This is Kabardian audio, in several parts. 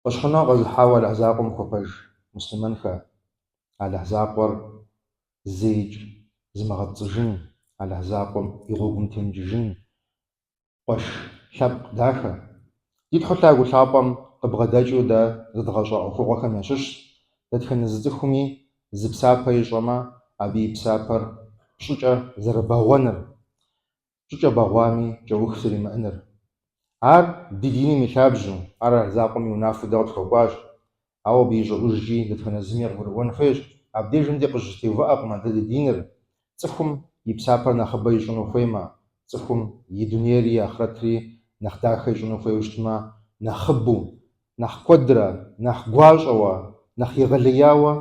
Фӏэщхъуныгъэ къэзыхьауэ Алыхь закъуэм хуэпэж муслъымэнхэ, Алыхь закъуэр зэикӏ зымыгъэпцӏыжын, Алыхь закъуэм и гъуэгум темыкӏыжын къуэш лъэпкъ дахэ. Ди Тхьэу Лъагэу Лъапӏэм къыбгъэдэкӏыу дэ зэдгъэщӏа ӏуэхугъуэхэм ящыщщ, дэтхэнэ зы цӏыхуми зы псапэ ищӏэмэ, абы и псапэр пщӏыкӏэ зэрыбэгъуэныр. Пщӏыкӏэ бэгъуами, кӏэух зэримыӏэныр. Ар ди диным и лъабжьэу, ар Алыхь закъуэм и унафэу дэ къытхуэкӏуащ. Ауэ абы ищӏыӏужкӏи дэтхэнэ зыми къыгурыӏуэн хуейщ, абдежым дей къыщытеувыӏэкъым а дэ ди диныр, цӏыхум и псапэр нэхъыбэ ищӏыну хуеймэ, цӏыхум и дунейри и ахърэтри нэхъ дахэ ищӏыну хуейуэ щытмэ, нэхъыбэу, нэхъ куэдрэ, нэхъ гуащӏэуэ, нэхъ егъэлеяуэ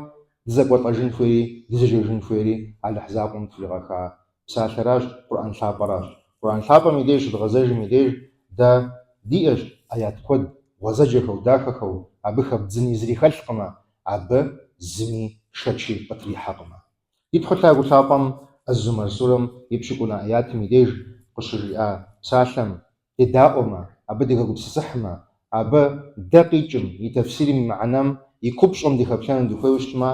дызэкӏуэлӏэжын хуейри, дызэджэжын хуейри Алыхь закъуэм тхуригъэха псалъэращ, Къурӏэн лъапӏэращ. Къурӏэн лъапӏэм и деж щыдгъэзэжым и деж дэ диӏэщ аят куэд, гъуэзэджэхэу, дахэхэу, абы хэбдзыни зыри хэлъкъымэ, абы зыми шэчи къытрихьэкъымэ. Ди Тхьэу Лъагэу Лъапӏэм Аз-Зумар сурэм и пщыкӏунэ аятым и деж къыщыжиӏа псалъэм дедаӏуэмэ, абы дыхэгупсысыхьмэ, абы дэ къикӏым, и тэфсирым и мыхьэнэм, и купщӏэм дыхэплъэну дыхуейуэ щытмэ,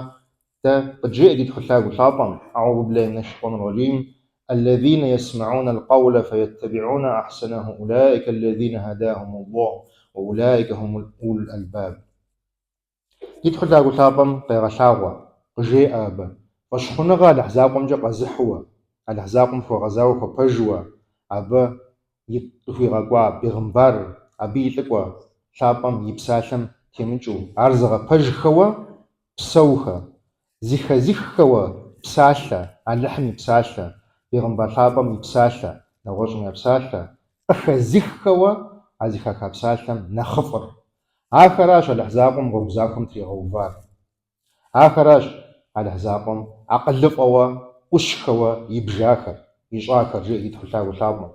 дэ къыджеӏэ ди Тхьэу Лъагэу Лъапӏэм, Аӏузу биллахи минэш шейтӏани рэджим, Аллазина йэсмэӏунэ аль-къэулэ фэеттабиӏунэ ахьсэнэху улаикэ аллазина хадахумуллаху уэ улаикэ хум улул албаб. Ди Тхьэу Лъагэу Лъапӏэм къегъэлъагъуэ, къыжеӏэ абы, фӏэщхъуныгъэ Алыхь закъуэмкӏэ къэзыхьыуэ, Алыхь закъуэм хуэгъэзауэ хуэпэжуэ, абы и къыхуигъэкӏуа бегъымбарыр, абы и лӏыкӏуэ лъапӏэм и псалъэм темыкӏыу, ар зыгъэпэжхэуэ псэухэ, зыхэзыххэуэ псалъэ, Алыхьым и псалъэ, бегъымбар лъапӏэм и псалъэ, нэгъуэщӏым я псалъэ, къыхэзыххэуэ а зыхаха псалъэм нэхъыфӏыр. Ахэращ Алыхь закъуэм гъуэгу захуэм тригъэувар. Ахэращ Алыхь закъуэм акъылыфӏэуэ, ӏущхэуэ ибжахэр, ищӏахэр, жеӏэ ди Тхьэу Лъагэу Лъапӏэм.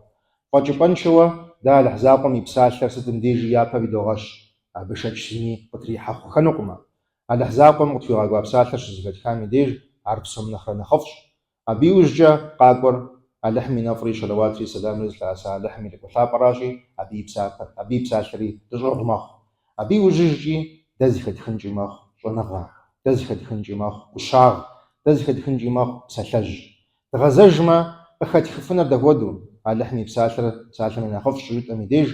Фӏэкӏыпӏэншэуэ дэ Алыхь закъуэм и псалъэр сытым дежи япэ идогъэщ, абы шэч зыми къытрихьэ хъухэнукъымэ. Алыхь закъуэм къытхуигъэкӏуа псалъэр щызэхэтхам и деж ар псом нэхърэ нэхъыфӏщ. Абы иужькӏэ къакӏуэр Алыхьым и нэфӏри, щэлэуатри, сэламри зылъэӏэса Алыхьым и лӏыкӏуэ лъапӏэращи, абы и псапэр, абы и псалъэри дыщӏыгъу мэхъу. Абы иужьыжкӏи дэ зыхэтхынкӏи мэхъу щӏэныгъэ, дэ зыхэтхынкӏи мэхъу ӏущагъ, дэ зыхэтхынкӏи мэхъу псалъэжь. Дгъэзэжмэ, къыхэтхыфыныр дапхуэдэу, Алыхьым и псалъэр псалъэм и нэхъыфӏщ щыжытӏэм и деж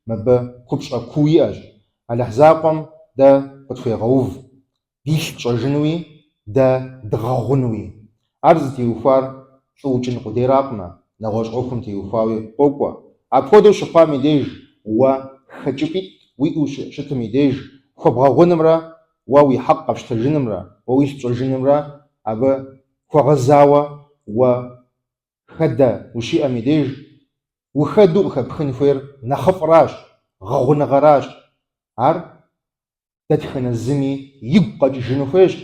мыбы купщӏэ куу иӏэщ. Алыхь закъуэм дэ къытхуегъэув дилъ тщӏэжынуи, дэ дгъэгъунуи. Ар зытеухуар лӏы укӏын къудейракъымэ, нэгъуэщӏ ӏуэхум теухуауи къокӏуэ. Апхуэдэу щыхъуам и деж уэ хэкӏыпӏитӏ уиӏэу щытым и деж хуэбгъэгъунымрэ уэ уи хьэкъ къэпщтэжынымрэ, уэ уилъ пщӏэжынымрэ абы хуэгъэзауэ уэ хэдэ ущиӏэм и деж ухэдэу къыхэпхын хуейр нэхъыфӏращ, гъэгъуныгъэращ. Ар дэтхэнэ зыми игу къэкӏыжыну хуейщ,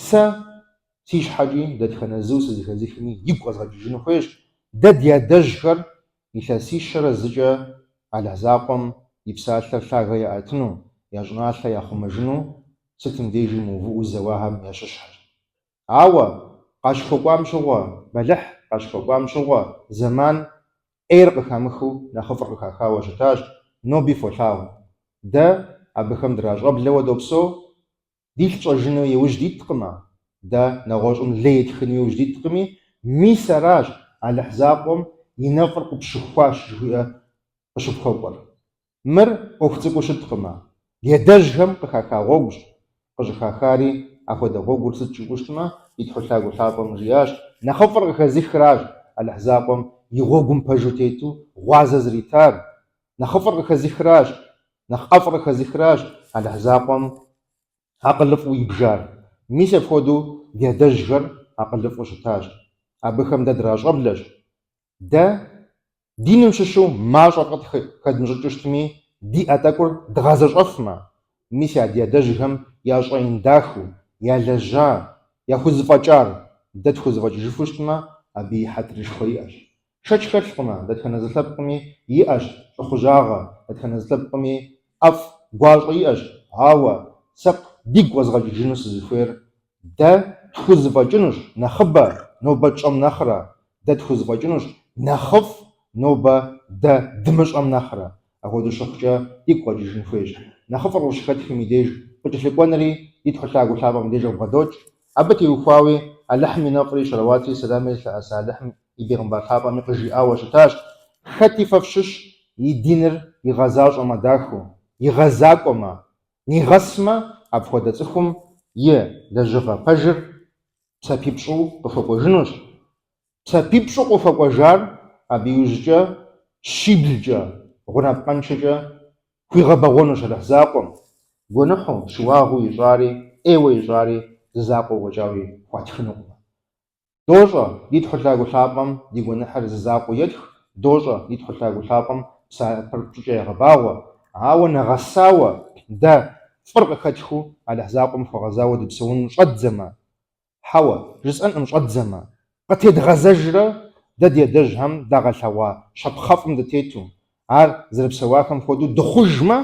сэ си щхьэкӏи дэтхэнэ зыу сызэхэзыхми игу къэзгъэкӏыжыну хуейщ, дэ ди адэжьхэр илъэсищэрэ зыкӏэ Алыхь закъуэм и псалъэр лъагэ яӏэтыну, я щӏыналъэ яхъумэжыну сытым дежи мыувыӏэу зэуахэм ящыщхэщ. Ауэ къащыхуэкӏуам щыгъуэ бэлыхь, къащыхуэкӏуам щыгъуэ зэман ӏейр къыхамыхыу нэхъыфӏыр къыхахауэ щытащ, ноби фолъагъу. Дэ абыхэм дращӏэблэуэ допсэу, дилъ тщӏэжыну иужь диткъымэ, дэ нэгъуэщӏым лей етхыну иужь диткъыми, мис аращ Алыхь закъуэм и нэфӏыр къыпщыхуащ жыхуиӏэ къыщыпхуэкӏуэр. Мыр ӏуэху цӏыкӏуу щыткъымэ, ди адэжьхэм къыхаха гъуэгущ, къыщӏыхахари апхуэдэ гъуэгур сыт жыпӏэу щытмэ, ди Тхьэу Лъагэу Лъапӏэм жиӏащ, нэхъыфӏыр къыхэзыхращ Алыхь закъуэм и гъуэгум пэжу тету гъуазэ зритар, нэхъыфӏыр къыхэзыхращ, нэхъ ӏэфӏыр къыхэзыхращ Алыхь закъуэм акъылыфӏу ибжар. Мис апхуэдэу ди адэжьхэр акъылыфӏу щытащ. Абыхэм дэ дращӏэблэщ. Дэ диным щыщу мащӏэ фӏэкӏ хэдмыщӏыкӏыу щытми, диӏэ тӏэкӏур дгъэзэщӏэфмэ, мис а ди адэжьхэм я щӏэин дахэу, ялэжьа, яхузэфӏэкӏар дэ тхузэфӏэкӏыжыфу щытмэ, абы и хьэтырышхуэ иӏэщ. Шэч хэлъкъымэ, дэтхэнэ зы лъэпкъми иӏэщ лӏыхъужьагъэ, дэтхэнэ зы лъэпкъми ӏэфӏ гуащӏэ иӏэщ, ауэ сэ дигу къэзгъэкӏыжыну сызыхуейр Дэ тхузэфӏэкӏынущ нэхъыбэ нобэ тщӏэм нэхърэ, дэ тхузэфӏэкӏынущ нэхъыфӏ нобэ дэ дымыщӏэм нэхърэ. Апхуэдэу щыхъукӏэ, дигу къэкӏыжын хуейщ. Нэхъыфӏыр къыщыхэтхым и деж къыкӏэлъыкӏуэнри ди Тхьэу Лъагэу Лъапӏэм и деж къыбгъэдокӏ. Абы теухуауи Алыхьым и нэфӏри щэлэуатри сэламри зылъэӏэса Алыхьым и бегъымбар лъапӏэми къыжиӏауэ щытащ, Хэти фэ фщыщ и диныр игъэзащӏэмэ дахэу, игъэзакӏуэмэ, нигъэсмэ, апхуэдэ цӏыхум и лэжьыгъэ пэжыр псапипщӏу къыхуэкӏуэжынущ. Псапипщӏу къыхуэкӏуэжар абы иужькӏэ щиблкӏэ, гъунапкъэншэкӏэ хуигъэбэгъуэнущ Алыхь закъуэм, гуэныхьу, щыуагъэу ищӏари, ӏейуэ ищӏари зы закъуэ фӏэкӏауи хуатхынукъым. Дощӏэ, ди Тхьэу Лъагэу Лъапӏэм ди гуэныхьыр зы закъуэу етх, дощӏэ, ди Тхьэу Лъагэу Лъапӏэм псапэр пщӏыкӏэ егъэбагъуэ, ауэ нэгъэсауэ дэ фӏыр къыхэтхыу Алыхь закъуэм хуэгъэзауэ дыпсэуну щӏэддзэмэ, Хьэуэ, жысӏэнкъым щӏэддзэмэ, къытедгъэзэжрэ дэ ди адэжьхэм дагъэлъэгъуа щапхъэфӏым дытету, ар зэрыпсэуахэм хуэдэу дыхъужмэ,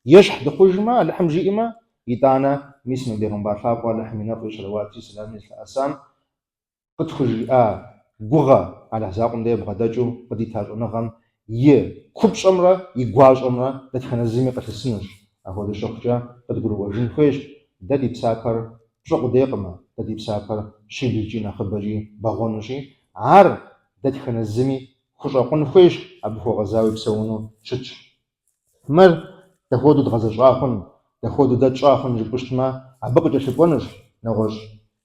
ещхь дыхъужмэ, Алыхьым жиӏэмэ, итӏанэ мис мы бегъымбар лъапӏэу Алыхьым и нэфӏри щэлэуатри сэламри зылъэӏэсам къытхужиӏа гугъэ Алыхь закъуэм деж бгъэдэкӏыу къыдита щӏэныгъэм и купщӏэмрэ и гуащӏэмрэ дэтхэнэ зыми къылъысынущ. Апхуэдэу щыхъукӏэ къыдгурыӏуэжын хуейщ, дэ ди псапэр пщӏы къудейкъымэ, дэ ди псапэр щиблкӏи нэхъыбэкӏи бэгъуэнущи, ар дэтхэнэ зыми хущӏэкъун хуейщ, абы хуэгъэзауи псэуну щытщ. Мыр дапхуэдэу дгъэзэщӏа хъун, дапхуэдэу дэ тщӏа хъун жыпӏэу щытмэ, абы къыкӏэлъыкӏуэнущ нэгъуэщӏ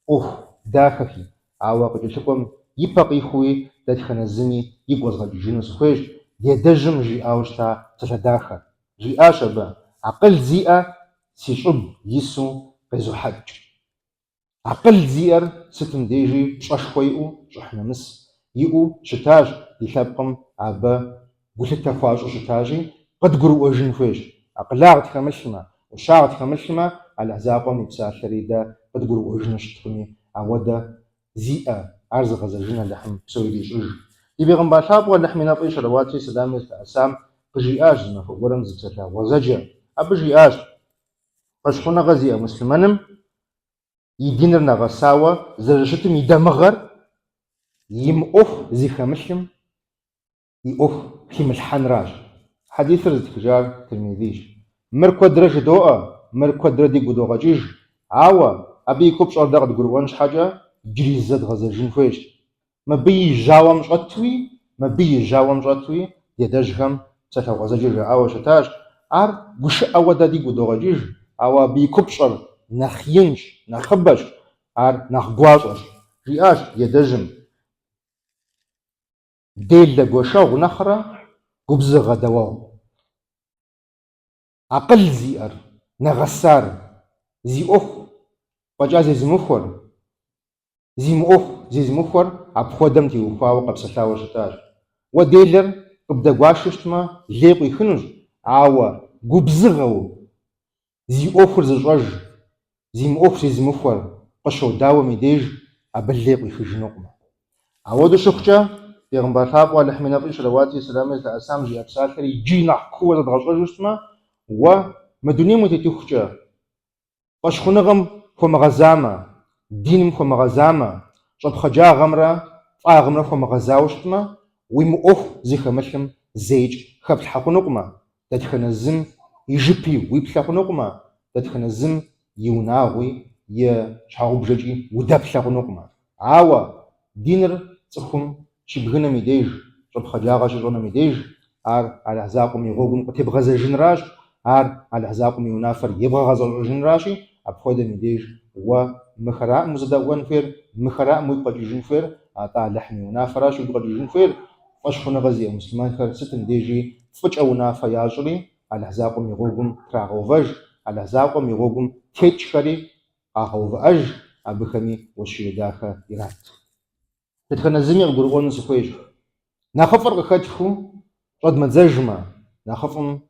ӏуэху дахэхи, ауэ къыкӏэлъыкӏуэм и пэ къихуэуи дэтхэнэ зыми игу къэзгъэкӏыжыну сыхуейщ ди адэжьым жиӏауэ щыта псалъэ дахэр. Жиӏащ абы, Акъыл зиӏэ си щӏыб ису къезохьэкӏ. Акъыл зиӏэр сытым дежи пщӏэшхуэ иӏэу, щӏыхь нэмыс иӏэу щытащ, ди лъэпкъым абы гулъытэ хуащӏу щытащи, къыдгурыӏуэжын хуейщ. Акъылагъ тхэмылъмэ, ӏущагъ тхэмылъмэ, Алыхь закъуэм и псалъэри дэ къыдгурыӏуэжыну щыткъыми, ауэдэ зиӏэ, ар зыгъэзэжын Алыхьым псори дищӏыж. Ди бегъымбар лъапӏэу Алыхьым и нэфӏри щэлэуатри сэламри зылъэӏэсам къыжиӏащ зы махуэ гуэрым зы псалъэ гъуэзэджэ. Абы жиӏащ, Фӏэщхъуныгъэ зиӏэ муслъымэным и диныр нэгъэсауэ зэрыщытым и дамыгъэр и мыӏуэху зыхэмылъым и ӏуэху химылъхьэнращ. Хьэдисыр зытхыжар Тирмизийщ. Мыр куэдрэ жыдоӏэ, мыр куэдрэ дигу къыдогъэкӏыж, ауэ абы и купщӏэр дэ къыдгурыӏуэн щхьэкӏэ иджыри зэ дгъэзэжын хуейщ. Мыбы и жьауэм щӏэтуи, мыбы и жьауэм щӏэтуи ди адэжьхэм псалъэ гъуэзэджэ жаӏауэ щытащ. Ар гушыӏэуэ дэ дигу къыдогъэкӏыж, ауэ абы и купщӏэр нэхъ инщ, нэхъыбэщ, ар нэхъ гуащӏэщ, жиӏащ ди адэжьым. Делэ гуэшэгъу нэхърэ губзыгъэ дауэгъу. Акъыл зиӏэр, нэгъэсар, зи ӏуэху фӏэкӏа зезымыхуэр, зи мыӏуэху зезымыхуэр апхуэдэм теухуауэ къэпсэлъауэ щытащ. Уэ делэр къыбдэгуашэу щытмэ, лей къуихынущ, ауэ губзыгъэу зи ӏуэхур зыщӏэж, зи мыӏуэху зезымыхуэр къыщодауэм и деж абы лей къуихыжынукъым. Ауэдэу щыхъукӏэ, бегъымбар лъапӏэу Алыхьым и нэфӏри щэлэуатри сэламри зылъэӏэсам жиӏа псалъэр иджыри нэхъ кууэ зэдгъэщӏэжу щытмэ, уэ мы дунейм утетыхукӏэ фӏэщхъуныгъэм хуэмыгъэзамэ, диным хуэмыгъэзамэ, щӏэпхъаджагъэмрэ фӏагъымрэ хуэмыгъэзауэ щытмэ, уи мыӏуэху зыхэмылъым зэикӏ хэплъхьэ хъунукъымэ, дэтхэнэ зым и жыпи уиплъэ хъунукъымэ, дэтхэнэ зым и унагъуи, и щхьэгъубжэкӏи удэплъэ хъунукъымэ. Ауэ диныр цӏыхум щибгынэм и деж, щӏэпхъаджагъэ щищӏэным и деж, ар Алыхь закъуэм и гъуэгум къытебгъэзэжынращ, ар Алыхь закъуэм и унафэр ебгъэгъэзэщӏэжынращи, апхуэдэм и деж уэ мыхэраӏым узэдэӏуэн хуейр, мыхэраӏым уигу къэкӏыжын хуейр, атӏэ Алыхьым и унафэращ уигу къэкӏыжын хуейр. Фӏэщхъуныгъэ зиӏэ муслъымэнхэр сытым дежи фӏыкӏэ унафэ ящӏри, Алыхь закъуэм и гъуэгум трагъэувэж, Алыхь закъуэм и гъуэгум текӏхэри къагъэувыӏэж, абыхэми уэщие дахэ ират. Дэтхэнэ зыми къыгурыӏуэну сыхуейщ. Нэхъыфӏыр къыхэтхыу щӏэдмыдзэжмэ, нэхъыфӏым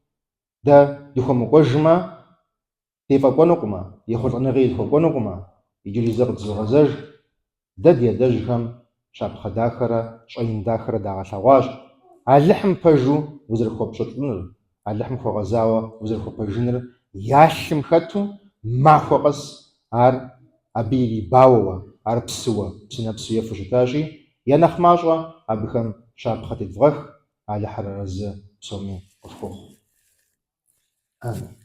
дэ дыхуэмыкӏуэжмэ, дефӏэкӏуэнукъымэ, ехъулӏэныгъи къытхуэкӏуэнукъымэ, иджыри зэ къытызогъэзэж, дэ ди адэжьхэм щапхъэ дахэрэ щӏэин дахэрэ дагъэлъэгъуащ. Алыхьым пэжу узэрыхуэпщылӏыныр, Алыхьым хуэгъэзауэ узэрыхуэпэжыныр я лъым хэту махуэ къэс ар абы ирибауэуэ, ар псыуэ, псынэпсу ефэу щытащи, я нэхъ мащӏэ абыхэм щапхъэ тедвгъэх, Алыхьыр арэзы псоми къыфхухъу. Амин.